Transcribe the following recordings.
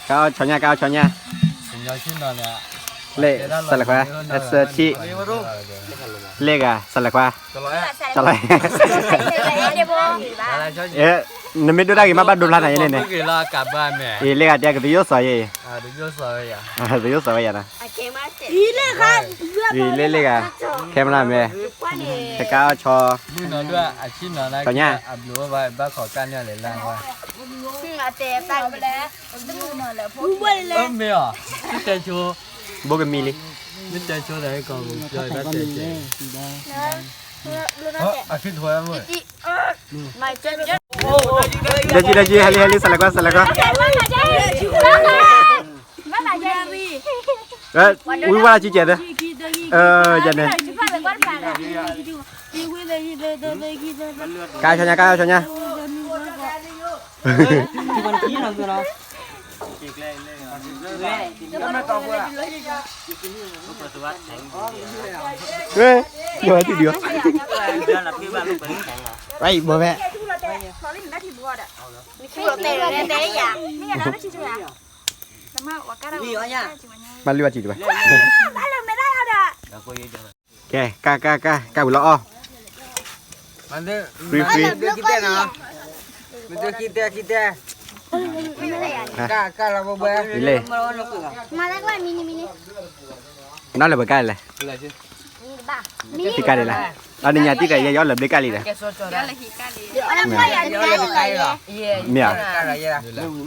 ကါအီၣ်ဆီညါ ကါအီၣ်ဆီညါ, လ့ၣ် စးလဲၤခွါ အစၢထံ လ့ၣ်ဂၤ စးလဲၤခွါ စးလဲၤ နမ့ၢ်ဒိၣ်တၢ်ဂ့ၤမး ဘၣ်ဒိဖျါနၤယဲန့ၣ်န့ၣ်, အံၤ လ့ၣ်ဂၤတဲကသယိၣ်စီၤယဲအံၤ, သယိၣ်စီၤဝဲယၤနီၤ, အံၤ လ့ၣ်လ့ၣ်ဂၤ camera man, ကါအီၣ်ဆီ, ဆီညါ ဘိကမံလံ, ဒ်ကံ ဒ်ကံ ဟဲလံ ဟဲလံ စးလဲၤကွၢ် စးလဲၤကွၢ်, ဝံၤဝဲလၢကံကဲးသၢ, ယန့ၣ်, ကါဆီညါ ကါဆီညါ ယွၤထံၣ်ဒံး, ဘၣ်ဘၣ်, မၤလုၢ်ဘၣ်ထံၣ်တဘၣ်, ကဲ ကါ ကါ ကါ ကါဝံၤလီၤအီၣ်, free free, လ့ၣ်, နီၢ်လၢပကါလဲၣ်, ထံကါဒံးလဲၣ်, အန့ၣ်ညါတံၢ်ကါ ယဲယအီၣ်လၢဘျ့ကါလံဒီး, မ့ၢ်ဧါ, ယအီၣ်လၢကါတဆံလံနီၤ,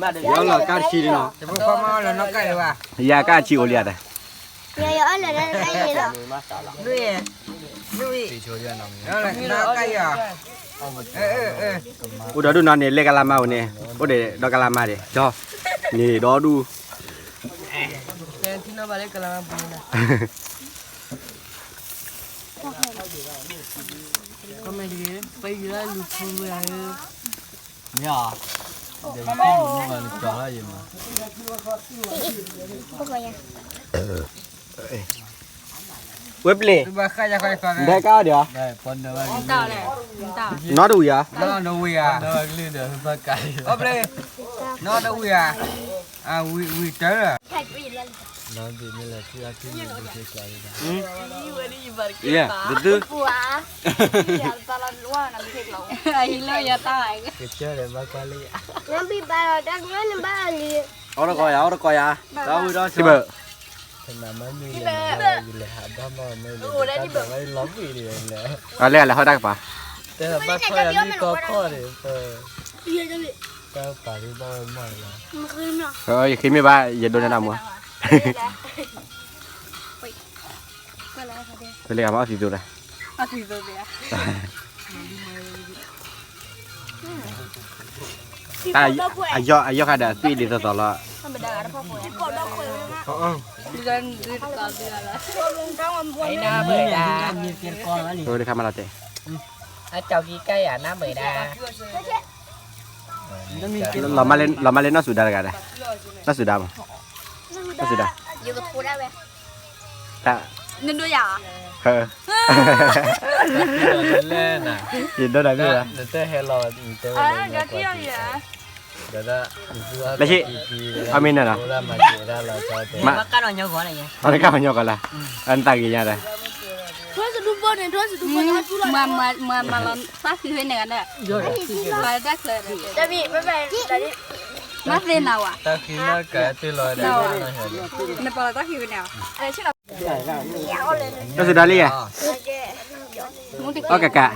ယကါတဆံအိၣ်လံဧါဒီး, အိၣ်ဒီးဒုၣ်နီၢ်န့ၣ် လ့ၣ်ကလါမါအိၣ်န့ၣ်, အိၣ်ဒီးဒီကလါမါဒံး, ကၠီ, န့ၣ်ဒီဒူၣ် မ့ၢ်ဧါ, ဝဲပျ့ၤ, ဒဲကါအီၣ်ဒံးဧါ, နီတဝံၤဧါ, နီတဝံၤဧါ, ဝံၤတၢ်လၢ အံၤလၢယတၢ်, အီၣ်တကီယၤ အီၣ်တကီယၤ, ထံဘၢၣ်, အလဲၤလဲၤဟီၣ်တၢ်ကပၤ, ယဃ့မ့ၢ်ဘၣ် ယဒိးန့ၢ်တၢ်မူ, ပလဲၤဂၤမၤအီၣ်သံသိလၢ, အယီၢ်ခါဒီးအသွံၣ်ဒ်သိးသိးလီၤ, တခါမၤလီၤတဲာ်, လီၤမၤလၢနီၢ်စူၤဒါတဂၤဒီး, နီၢ်စူၤဒါမး, နီၢ်စူၤဒါ နဒိယၤ, ယဒိးနၤမ့ၢ်ဝဲ, လၢဆ့, အမ့ၢ်နၤလီၤ, မၤကၢ်နီၢ်ညီဂီၤန့ၣ်, အနတၢ်ဂ့ၤညါဒီး, မၤလီၤတၢ်ဃုဝဲန့ၣ်, မၤသ့နၤဝဲ, နပာ်လီၤတၢ်ဃုဝဲန့ၣ်, နီၢ်စူၤဒါလံဧါ, အီၣ်ကကး,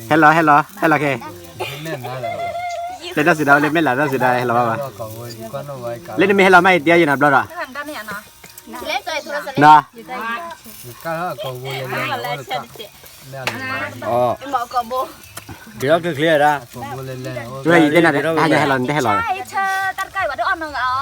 ဟဲလီၤ ဟဲလီၤ ဟဲလီၤခဲ, လၢနီၢ်စူၤဒါလၢမဲာ်လး နီၢ်စူၤဒါဟဲလီၤဘၣ်ဘၣ်, လၢနမ့ၢ်ဟဲလီၤမး ယတဲအီၤယနၤဘျီဒီး, နီၤ, က့ၤထီၣ်ချ့ချ့ဒၣ်, ယတဲနၤဒီး ဟဲလီၤ နတဟဲလီၤ, ယဂီၢ်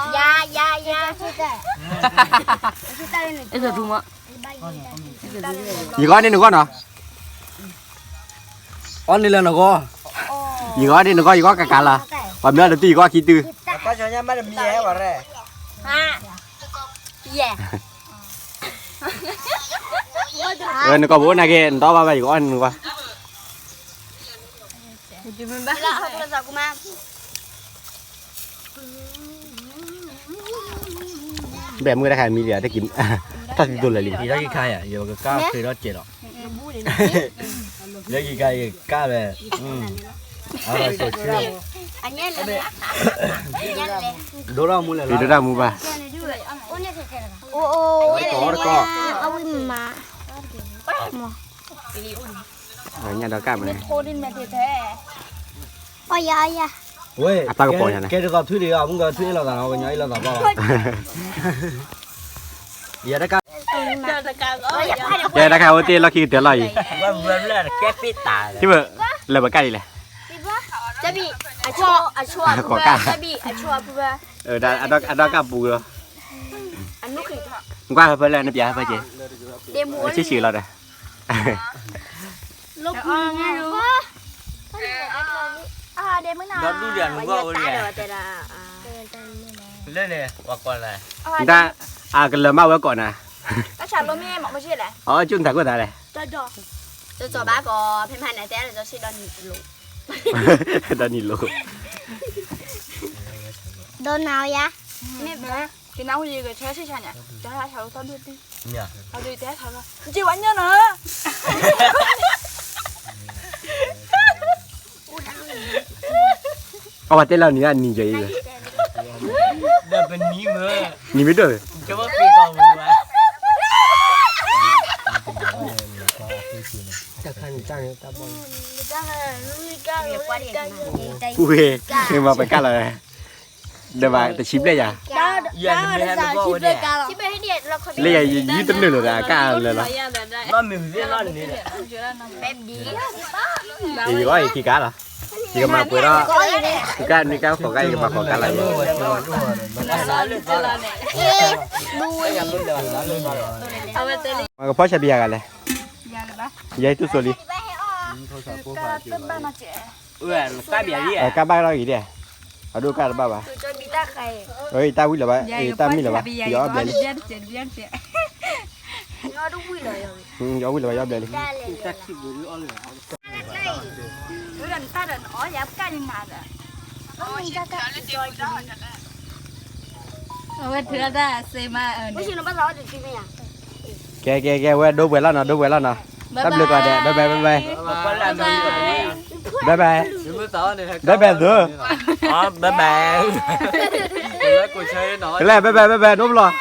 န့ၣ်နဂီၢ်နီၤ, အီၣ်န့ၣ်လၢနဂီၢ်, ယဂီၢ်န့ၣ်နဂီၢ် ယဂီၢ်ကကးလီၤ, ပှၤမ့ၢ်အီၣ်တတုၤ ယဂီၢ်ခံတုၤ, နကိာ်ပူၤနာ်က့ နတအီၣ်ဘၣ်ဘၣ် ယကအီၣ်န့ၣ်နဂီၢ်, မ့ၢ်ဘၣ် ဘဲမုၢ်တခါမံလံ တကံၤ ထီၣ်သံသိလၢာ်လံ ယထီၣ်က့ၤခါယၤ ယကကၢ်ဃ့ထီၣ်စဲးလီၤ ယကကၢ်ယကကၢ်ဝဲ အရၤစိာ်ဆၢ ဒိၣ်ထီၣ်မူလဲၣ်လီၤ ဒိၣ်ထီၣ်မူဘၣ် အဝံမး ညၣ်ဒီကၢ်မးန့ၣ် အီယၤ အီယၤ ဝဲ အတၢ်ကပီၤညါန့ၣ် ကဲတသီထုးဒံးအီၤ မုၢ်ကထုးအ့ၣ်လိာ်သးနီၤ ကညီအ့ၣ်လိာ်သးဘၣ်လီၤ ယဲတကါ ယဲတခါအိၣ်တ့ၢ်လီၢ်ခံကတၢၢ်လီၤအံၤ ကဲပ့ၢ်တၢ် ကဲပ့ၢ် လၢပကၢ်ဒ်လဲၣ် ကိးကၢ် အဒီကၢ်ပူၤလီၤ နကွၢ်ဟၢဖၢလၢနပျးဟၢဖၢက့ၤ ဆံးဆံးလီၤဒီး ဒီးဒူၣ်ဒၣ်နကွၢ်အိၣ်ဒၣ် လၢန့ၣ် ပှၤကိးလဲၣ် တၢ် အကလၢၤမးဝဲကိးနၤ တၢ်ဆါလိမ့ၢ်မ့ၢ်လဲၣ် အီ ကၠူၣ်နတၢ်ကိၢ်သးလဲၣ် တစီၤဘၣ်ကီး ဖဲမဟါန့ၣ် တဲလၢစီဆ့ဒီးနံၤလိၤ ဒီးနံၤလိၤ ဒီးနၤယါ မ့ၢ်ဘၣ် ကနၣ်ဟူယကဆၢဆ့ဆါန့ၣ် တၢ်ဆါလိသီဒိၣ်တံၢ် အဒုးတဲဆါလီၤ က့ဝါညါနီၤ အဝဲတဲလီၤနံၤအနံၤယဲအံၤ ဒီးပနံၤမ့ၢ် နံၤမ့ၢ်ဒိၣ် ကဘၣ်ပ့ၤကီၢ်မူဘၣ် ဝ့ၢ် မ့ၢ်ဘၣ်ပကၢ်လီၤ ဒီးဘၣ်တဆံဘျဲၣ်ယၤ ယဲနမ့ၢ်ဟဲနဘီၣ်ဝဲဒၣ် လၢယၤယံတနုာ်လိာ်သးအကၢ်လၢာ်လီၤ ဘၣ်မုာ်သ့ၣ်လီၤန့ၣ် ယဂီၢ်ယခံကါလီၤ ယကမၤပှဲၤထီၣ် ကနံၤကါဃိးကါ ယကမၤဃိးကါလီၤ မၤကဖီၣ်ဆါဘံယၤဂၤလဲၣ် ယဲတူၢ်စိလံ ကါဘၣ်ထီၣ်ဂ့ၤဒဲး အဒိကါတဘၣ်ဘၣ် တၢ်ဝံၣ်လီၤဘၣ် တၢ်မံၣ်လီၤဘၣ် ယအီၣ်ဘျဲၣ်လံ ယအီၣ်ဝံၣ်လီၤဘၣ် ယအီၣ်ဘျဲၣ်လံ အဝဲထုးတၢ်စ့မး ကဲကဲကဲ ဝဲဒိပှဲၤလီၤနီၤ ဒိပှဲၤလီၤနီၤ တၢ်ဘျုးကိးဂၤဒဲး bye bye bye bye ဘဲဘဲ ဘဲဘဲသု ဘဲဘဲ ဘဲဘဲ ဘဲဘဲ ဘဲဘဲ နိဘျီ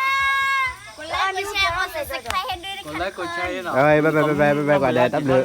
ဘဲဘဲ ဘဲဘဲ ဘဲဘဲ ကိးဂၤဒဲး တၢ်ဘျုး